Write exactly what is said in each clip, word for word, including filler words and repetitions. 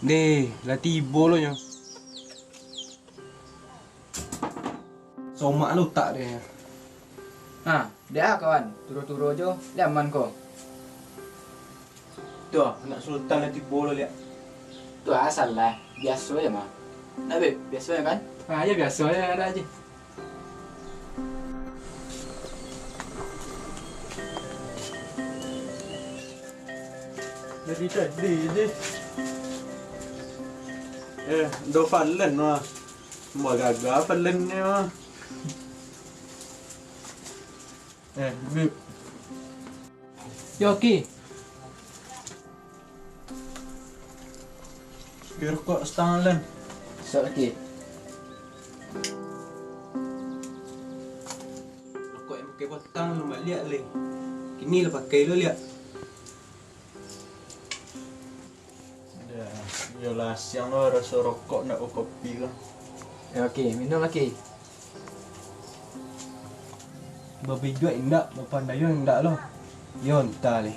Deh, lah tibo lo nyo. Somak lo utak deh. Ha, dek ah kawan, turo-turo jo, liaman ko. Tu ah, anak sultan lah tibo lo liak. Tu ah, salah. Biaso je mah. Nah, Beb, biaso je kan? Ha, yo biaso je, ado aje. Jadi tadi je. Eh, do Valen mah. Cuma gaga Valen ni mah. Eh, Beb. Yo, Ki. Bia rokok satangah, Len. Sok, Ki. Rokok yang pakai batang lo mak liak, Len. Kini lah pakai lo liak. Ya, iyolah, siang lo raso rokok ndak kopi ko. Ya, oke, minum lagi. Babiduak indak, bapandaian indak lo. Yo, entah leh.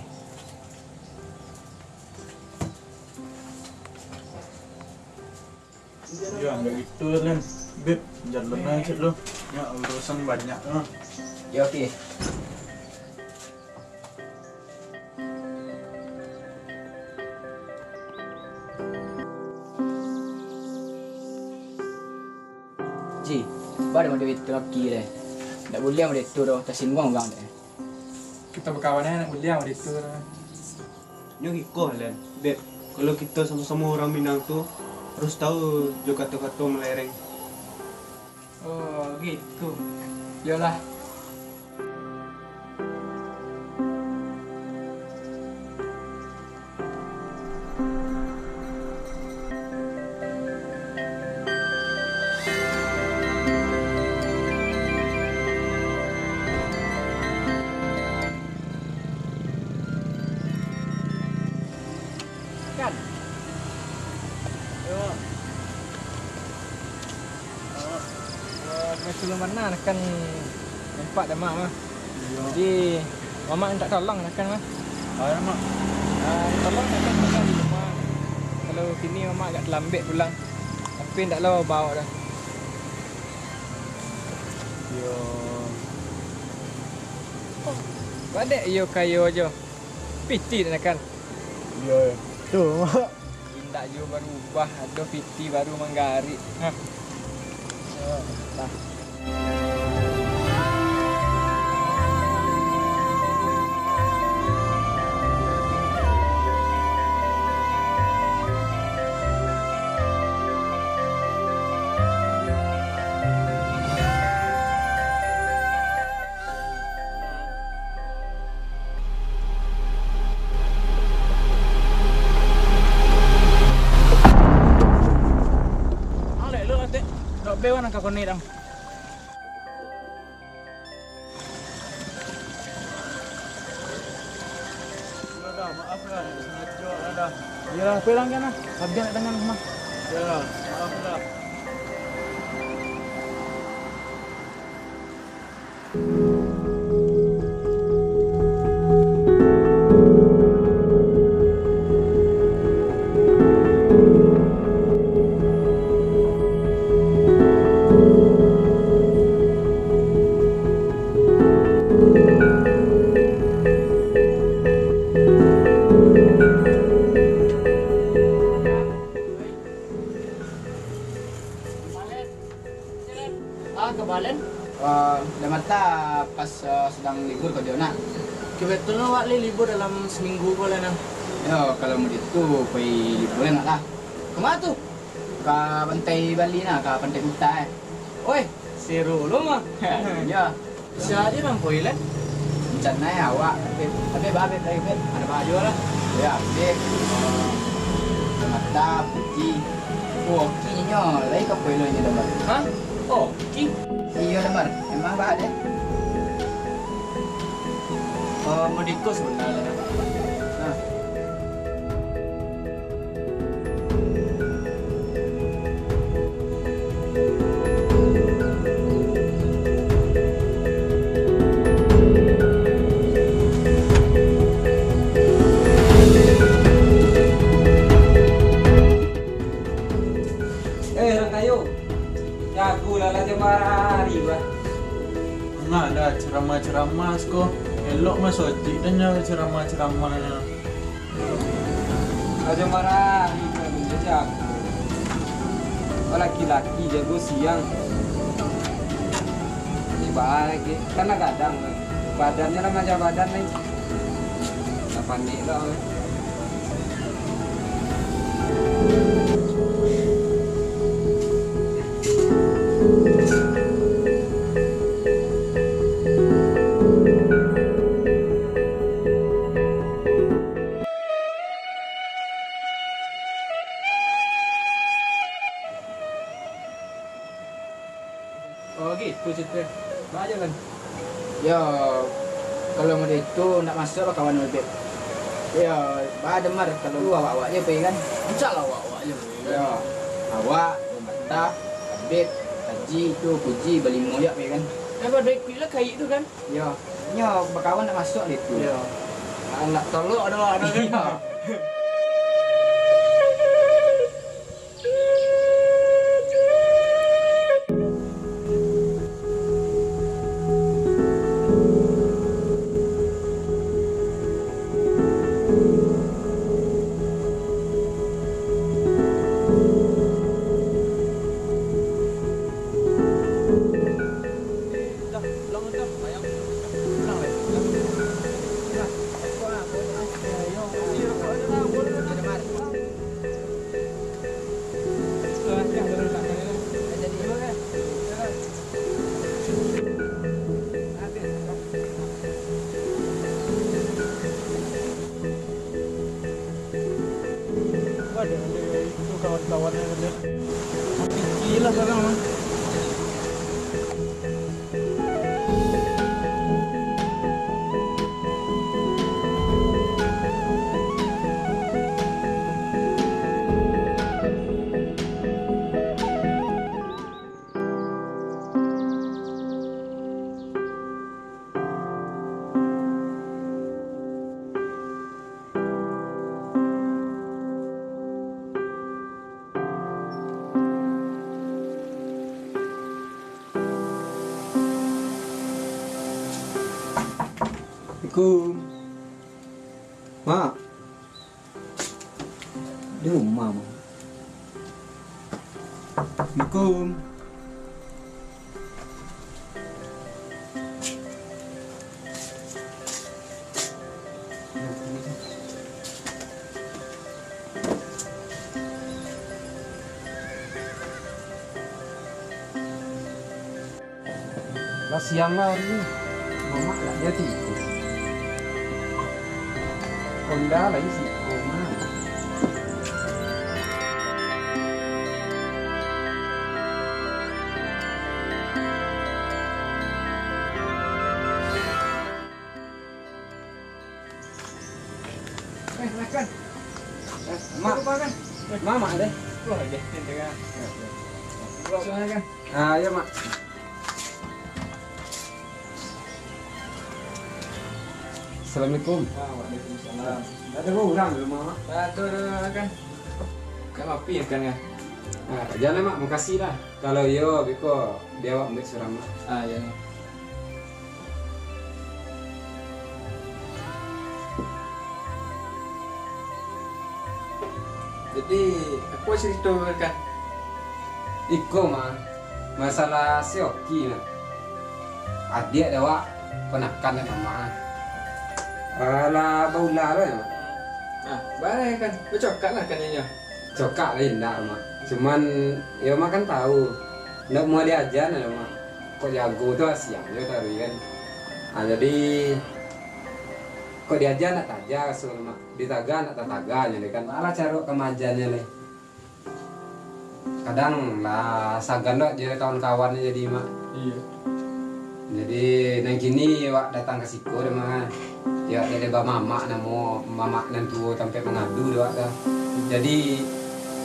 Ya, ndak gitu, Len. Beb, jalan aja lo. Ya, urusan banyak lo. Ya, oke. Ji, baa dek model itu laki deh. Ndak buliah model itu doh, tasingguang urang deh. Kito bakawan aja ndak buliah model itu doh. Nyo iko, Len. Beb, kalau kito samo-samo urang Minang tu, harus tahu jo kato-kato malereng. Oh, gitu. Iyolah. Kan? Yo. Eh, kebetulan bana kan nampak dek Mak mah. Iyo. Jadi, Mamak mintak tolong lah kan, Mak. Ayo, Mak. Ah, tolong lah kan, Mak, di rumah. Kalau kini Mamak agak talambek pulang. Tapi ndak lo baok dah. Iyo. Oh, badek iyo kayo jo. Piti dah kan. Iyo, tu, Mak. Indak juo barubah, ado piti baru manggarik. Hah. Nah. Alek lu, Atek. Dok bewan angka konek dang. Yo dah, maaf lah, ndak sangajo lah dah. Iyolah, pulang kan lah. Abih nak tangan rumah. Iyolah, maaf lah. Ah, ka Balen? Ah, Damar ta pas, ah, sadang libur ko jo nak. Kebetulan awak lai libur dalam saminggu ko lah, nah. Yo, kalau mau ditu, pai libur nak lah. Kama tu? Ka Pantai Bali nah, ka Pantai Kuta, eh. Oi, seru lo mah. Yo. Sia aja nan poin, Len? Rencana awak, tapi, tapi babeh lagi, Beb. Ado baju lah. Ya, Beb. Mata putih. Oh, Oki nyo, lai ka poin lo nyo, Damar. Hah? Oki? Iyo, Damar. Emang bah deh. Oh, modiko sebenarnya. Nah. Jago lah, lah jam bara hari, bah. Nah, dah ceramah-ceramah ko. Elok mah sotik dan nyo ceramah-ceramah nyo. Lah jam bara hari, bah, jago. Oh, laki-laki jago siang. Ini bah, lagi. Kan lah gadang, bah. Badannyo lah macam badan ni. Lah pandai lah, bah. Oh, gitu carito. Baa juo, Lan? Yo, kalau model itu ndak masuak bakawan jo Beb. Yo, baa Damar, kalau awak-awak se pai kan? Rancak lah awak-awak se pai kan? Yo, awak, Bantah, Beb, Haji, tu Puji, balimo se pai kan? Eh, pado ikuik lah kaik tu kan? Yo, nyo bakawan ndak masuak dek itu. Yo. Anak tolok ado, ado kan? Yo. Ada, ada itu kawan-kawan yang ada. Gila sekarang, mah. Assalamualaikum. Mak. Di rumah, Mak. Assalamualaikum. Lah siang lah hari ni. Mamak lah dia tidur. Honda lagi siko mah. Eh, makan. Eh, Mak. Lupa kan? Mamak deh. Wah, dia tengah. Masuk makan. Ah, ya, Mak. Assalamualaikum. Ah, waalaikumsalam. Ada urang di rumah, Mak? Ah, tu, tu, tu, makan. Nak mapi makan kan? Ah, jangan, Mak. Makasih lah. Kalau iyo, beko di awak ambiak surang, Mak. Ah, ya. Jadi, apo carito kan? Iko mah, masalah si Oki nah. Adiak dek awak, ponakan dek mamak. Alah, baulah lo ya, Mak? Nah, baa kan, bacokak lah kan inyo. Cokak lah indak, Mak. Cuman, yo, Mak kan tahu, ndak mau diaja nah, Mak. Kok jago tu siang jo taruih kan. Ah, jadi, kok diaja ndak taja raso, Mak. Ditaga ndak tataga nyo deh kan. Alah caro kamajanyo leh. Kadang lah sagan dek jadi kawan-kawan jadi, Mak. Iyo. Jadi, nan kini awak datang ka siko deh, Mak. Yo, jadi ba mamak namo, mamak nan tuo tampek mangadu dek awak tu. Jadi,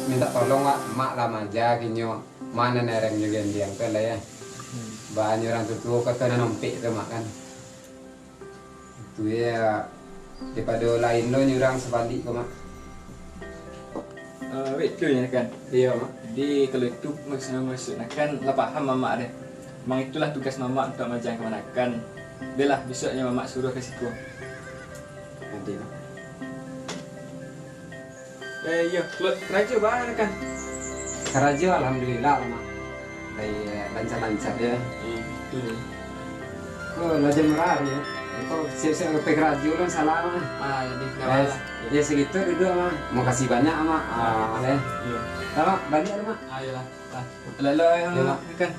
minta tolong, Mak, Mak lah maja kinyo. Mano nan arang jo gandiang tu lah ya. Hmm. Baa nyo urang tuo-tuo kato nan ompek tu, Mak, kan. Tu ya, daripado lain lo nyo urang sabalik ko, Mak. Eh, wait tu ya kan. Iyo, Mak. Jadi, kalau itu maksud, maksud Nakan, lah paham Mamak deh. Memang itulah tugas Mamak untuk maaja kamanakan. Bialah, bisuaknyo Mamak suruah ka siko. Nanti, Mak. Eh, iyo, Klot, karajo baa, Nakan? Karajo, alhamdulillah lah, Mak. Lai, eh, lancar-lancar, yo. Eh, itu ni. Ko lah jam bara, yo? Ko siap-siap ka pai karajo, lah salah, Mak. Ah, jadi, ndak Eh, apalah. Yo, sagitu duduak, Mak. Makasih banyak, Mak. Ah, leh. Iyo. Dah, Mak, baliak dulu, Mak. Ah, iyolah. Lah, lalu, Iyo, Mak. Nakan.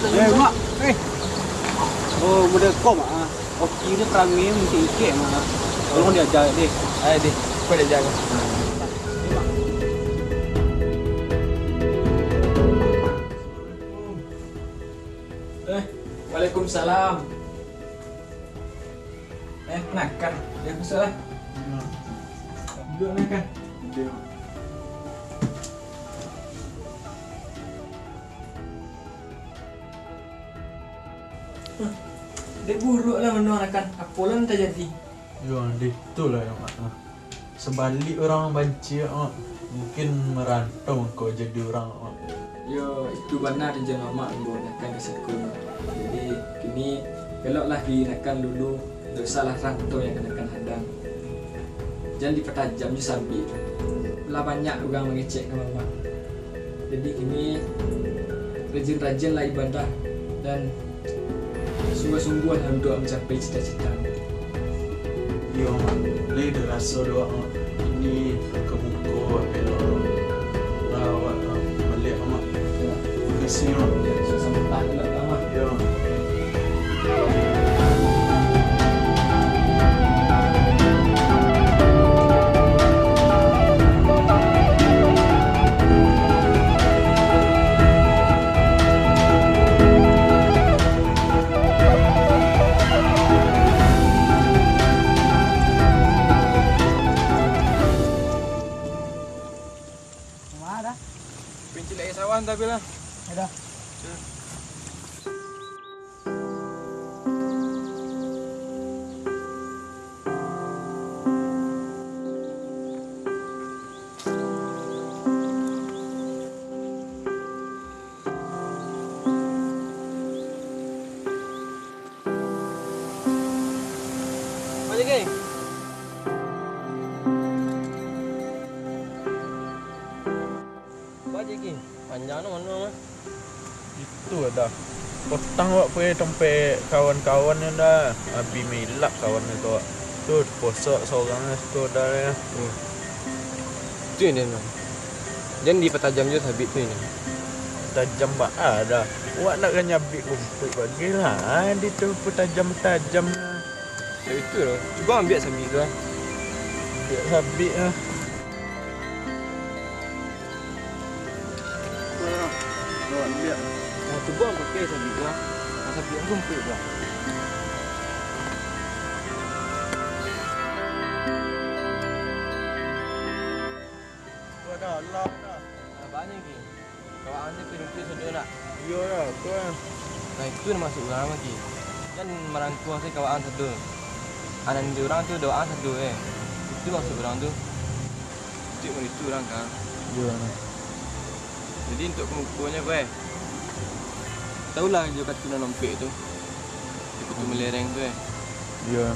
Eh, Mak. Eh. Oh, model ko, Mak, ah. Oke, dia perangai mungkin ikek, Mak. Tolong diaja deh. Ayo deh, kau diaja. Eh, waalaikumsalam. Eh, Nakan. Ya, masuklah. Duduak, Nakan. Duduak. Dek buruak lah mano, Nakan. Apo lah nan tajadi? Yo, deh, itulah yo, Mak. Sabalik urang banci, Mak. Mungkin marantau mangko jadi urang, Mak. Yo, itu bana tujuan Mamak mambawa Nakan ka siko, Mak. Jadi, kini eloklah di Nakan dulu, ndak usahlah rantau nan ka Nakan hadang. Jan dipatajam jo sabik tu. Lah banyak urang mangecek ka Mamak. Jadi, kini rajin-rajinlah ibadah dan sungguah-sungguahlah untuak mancapai cita-cita. Iyo, Mak. Lai taraso doh, Mak. Kini ka muko elok. Lah, awak, Mak, baliak, Mak. Yo. Makasih, Mak. Yo, samo-samo, Mak. Yo. Rumah dah. Pincin lagi sawan tapi lah. Dah. Bajiki. Bajiki. Panjang tu mano, mah? Itu dah. Potang awak pai tampek kawan-kawan ni dah. Abih milak kawan ni tu. Tu posok sorang ni tu dah ya. Hmm. Tu yang dia nak. Jan dipatajam jo sabik tu ini. Tajam baa dah. Awak nak ka nyabik rumpuik bagai lah. Ah, di tu patajam-tajam lah. Ya itu lah. Cuba ambiak sabik tu lah. Ambiak sabik lah. Nah, cuba pakai sabik tu lah. Nah, sabik rumpuik tu lah. Wadah, alah dah. Alah, banyak, Ki. Kawaan se pintu sado nak. Iyo lah, tu lah. Nah, itu nan masuak urang, Ki. Jan marangkuang se kawaan sado. Anan di urang tu doa sado, eh. Itu masuak urang tu. Itu masuak urang, kan? Iyo lah. Jadi, untuak kamukonyo, eh. Tahu lah, jo katunan ompek tu. Di Kutu Melereng tu, eh. Iyo.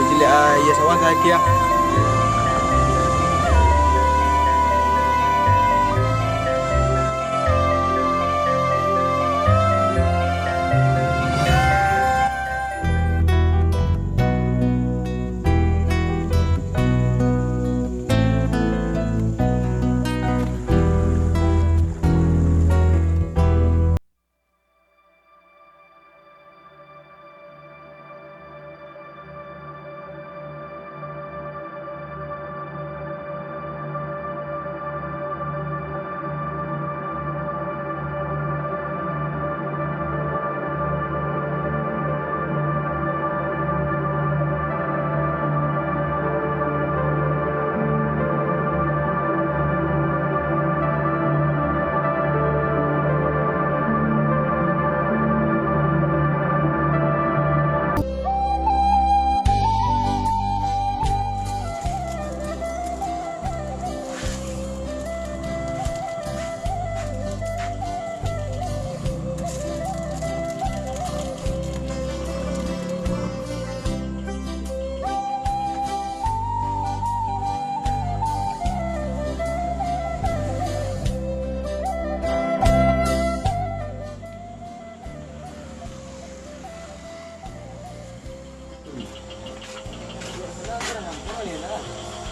Ciliak, ah, iyo, sawan sakik, ah.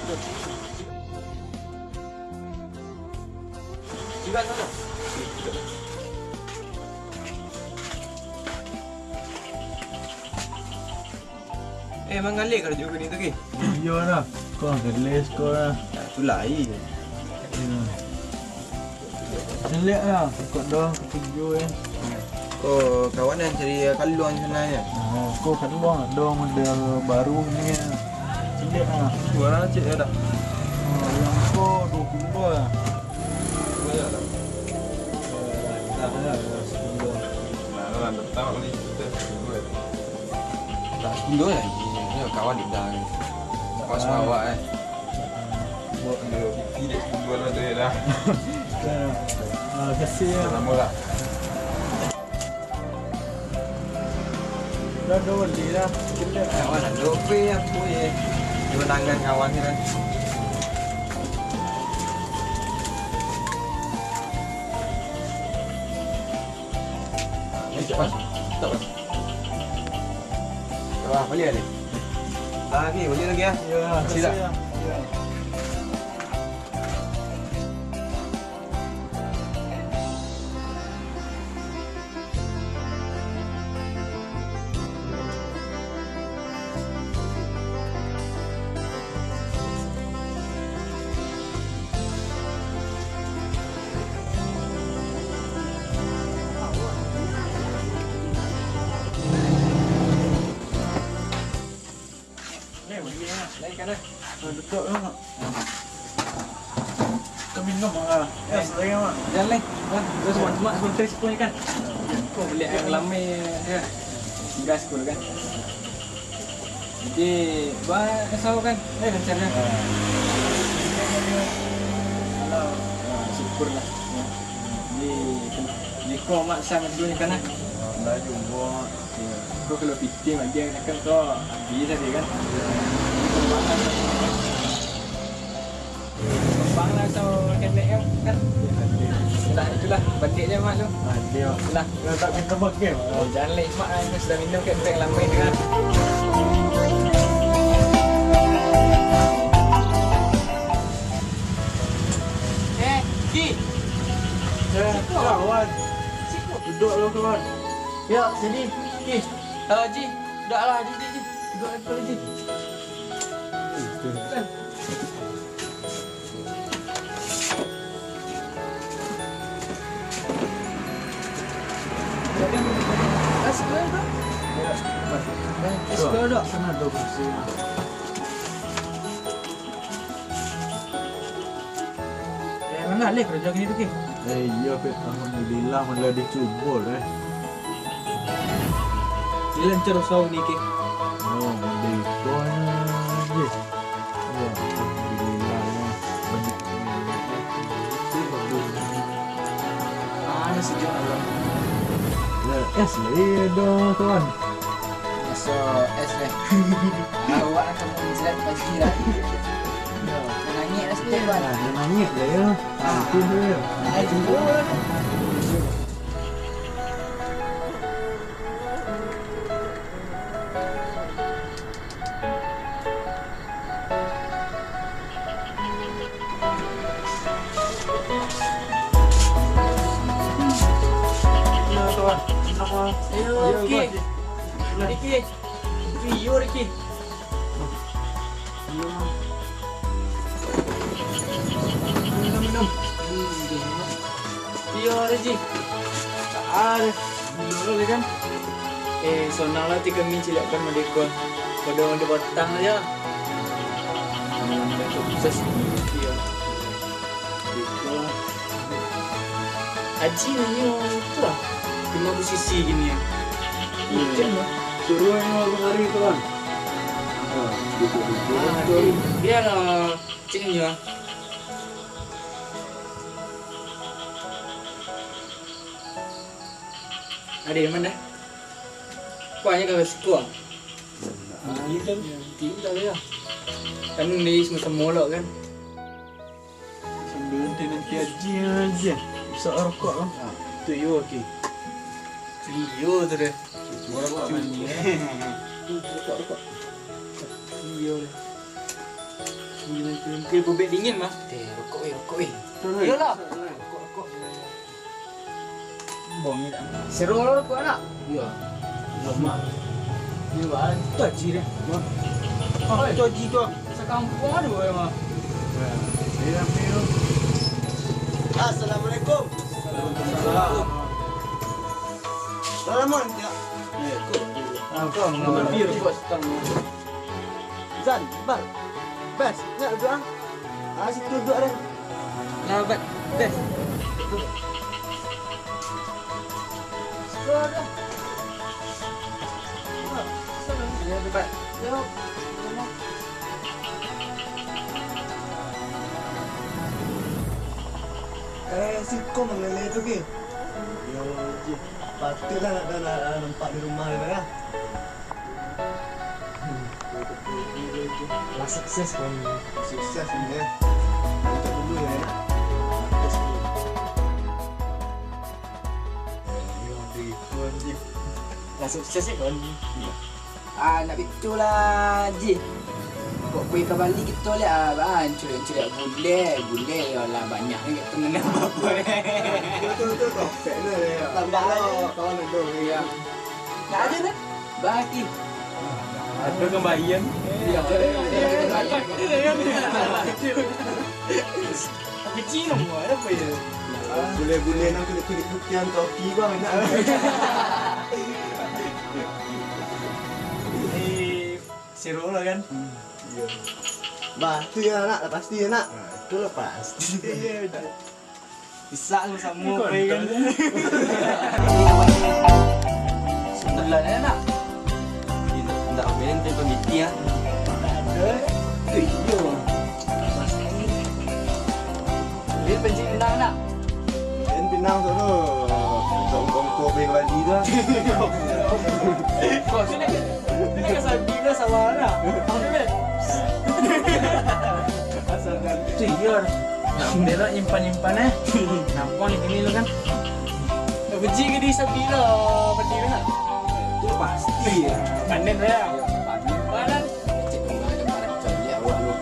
Eh, mangalih karajo kini tu, Ki? Iyo lah. Kau angkat les kau lah. Ah, tu lain. Iyo. Caliak lah, kok doh katuju eh. Ko kawan nan cari kaluang di sana ya. Oh, ko kaluang ado model baru ni. Caliak lah. Bara cek ya dah. Oh, yang ko duo puluah lah. Banyak dah. Dah, dah, dah, sepuluh. Nah, dah, dah, tahu ni. Dah sepuluh lagi. Ni kawan dah. Pas bawa eh. Buat dia pipi dek sepuluh lah tu ya dah. Ah, kasih ya. Lama lah. Dah dua beli dah. Kawan ado pe apo ye. Kemenangan kawan ni kan. Eh, cepat. Cepat. Wah, balik dah. Ah, okey, balik lagi ah. Ya, kasih dah. Ya. Lain kan, eh? Ah, duduk lah, Mak. Kita minum, ah. Es lagi, Mak. Jan leh. Mak, terus, Mak, Mak, sebentar, sepuluh kan? Kau beli air lamai, ya. Gas kau kan? Jadi, bah, kesal kan? Eh, lancar kan? Alah. Ah, syukur lah. Jadi, jadi kau, Mak, sang dulu ni kan, eh? Ah, dah jumpa, Mak. Iyo. Ko kalau pitih mah, dia cakap ko habis tadi kan. Kembang lah atau kenek kan? Kan? Itulah, itulah. Batik je, Mak, tu. Ah, dia. Itulah. Kalau tak minum, makan. Oh, jan leh, Mak, ah, sudah minum kan, pek lamai tu kan. Eh, Ki. Eh, kawan. Siko. Duduk lo, kawan. Ya, sini, Ki. Eh, Ji, dak lah, Ji, Ji, Ji. Duduk lagi, Ji. Es kue tu? Ya. Es kue tu? Sana tu kursi. Eh, manggaleh karajo kini tu, Ki? Eh, iyo, Pet. Alhamdulillah, malah dicubo deh. Ni lancar usaho ni, Ki. Oh, mode iko aja. Oh, alhamdulillah, ya. Banyak. Ah, sejak awal. Ya, es lah, iya dong, kawan. Maso es deh. Awak akan menjilat pagi lah. Nangis es teh, Wan. Nah, nangis lah ya. Ah. Itu dia. Aduh. Ayo, Riki. Riki. Iyo, Riki. Minum, minum. Iyo, Riki. Ah, deh. Dulu deh kan. Eh, sonang lah ti kami cilakkan madekon. Pada mandi batang aja. Sukses. Iyo. Aji nanyo tu lah. Cuma posisi gini ya. Hujan lah. Suruh yang mau kemari tu kan. Ah, gitu, gitu. Ah, di-, dia lah. Cik nanyo ah. Ada di mana? Banyak kalau sikuang. Ah, itu. Tinggal ya. Kan ni semua-semua lo kan. Sambil nanti-nanti aja, aja. Isap rokok lah. Ah, tu yo, okey. Iyo tu deh. Rokok mandi, eh. Rokok, rokok. Iyo deh. Kue bubek dingin, Mas. Eh, rokok, eh, rokok, eh. Iyolah. Rokok, rokok. Bom ni dah. Seru lah rokok, anak. Iya. Lemak. Ini, Bang. Tu Haji dah. Oh, tu Haji tu. Sakampung ada, Bang, mah. Assalamualaikum. Waalaikumsalam. Salam, Mon. Ya. Eh, kok? Ah, kau. Nama dia rokok setang. Zan, Bar, Bes, nak duduk ah? Ah, situ duduk deh. Nah, Bes, Bes. Situ ada. Ya, Bes. Ya. Eh, siko mangaleh tu, Ki. Yo, Ji. Patuiklah nak, nak, nak nampak di rumah ni, ya. Lah sukses, kan? Sukses, ya. Untuk dulu, ya, nak. Sukses dulu. Lah sukses, ya, kan? Ah, nak bitu lah, Ji. Kok pai ka Bali kito liak, ah, baa, curiak-curiak bulek, bulek yo lah banyak ni kat teman apa-apa. Betul, betul, topek tu, ya. Tambah lah, kawan tu, ya. Nak aja dah. Baki. Ada kembalian. Iya. Kecil dong, buat apa ya? Bulek-bulek nang kulit-kulit putihan topi, Bang, enak. Eh, seru lah kan? Hmm, iya. Bah, tu ya nak, lah pasti ya nak. Nah, itulah pasti. Iya, iya. Isak sama-sama, apa ya kan? Sebelah ni nak. Indak main tu pemiti ah. Ada. Eh, iya. Pasti. Dia pancing pinang nak? Dia pinang tu tu. Untuk kongko beng lagi tu. Kau sini. Ini kan sambil dah sama lah. Apa, Ben? Asal kan. Tu iya. Nak belok nyimpan-nyimpan, eh. Nampak ni, ni lo kan. Nak biji ke di sambil lah, mandi lah. Tu pasti ya. Panen ya. Panen. Panen. Cek rumah ada barang cari awak lu.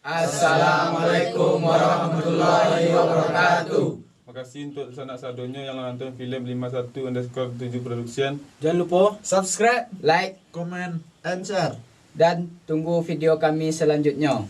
Assalamualaikum warahmatullahi wabarakatuh. Makasih untuk sanak sadonyo yang nonton filem lima satu underscore tujuh production. Jangan lupa subscribe, like, comment, and share. Dan tunggu video kami selanjutnya.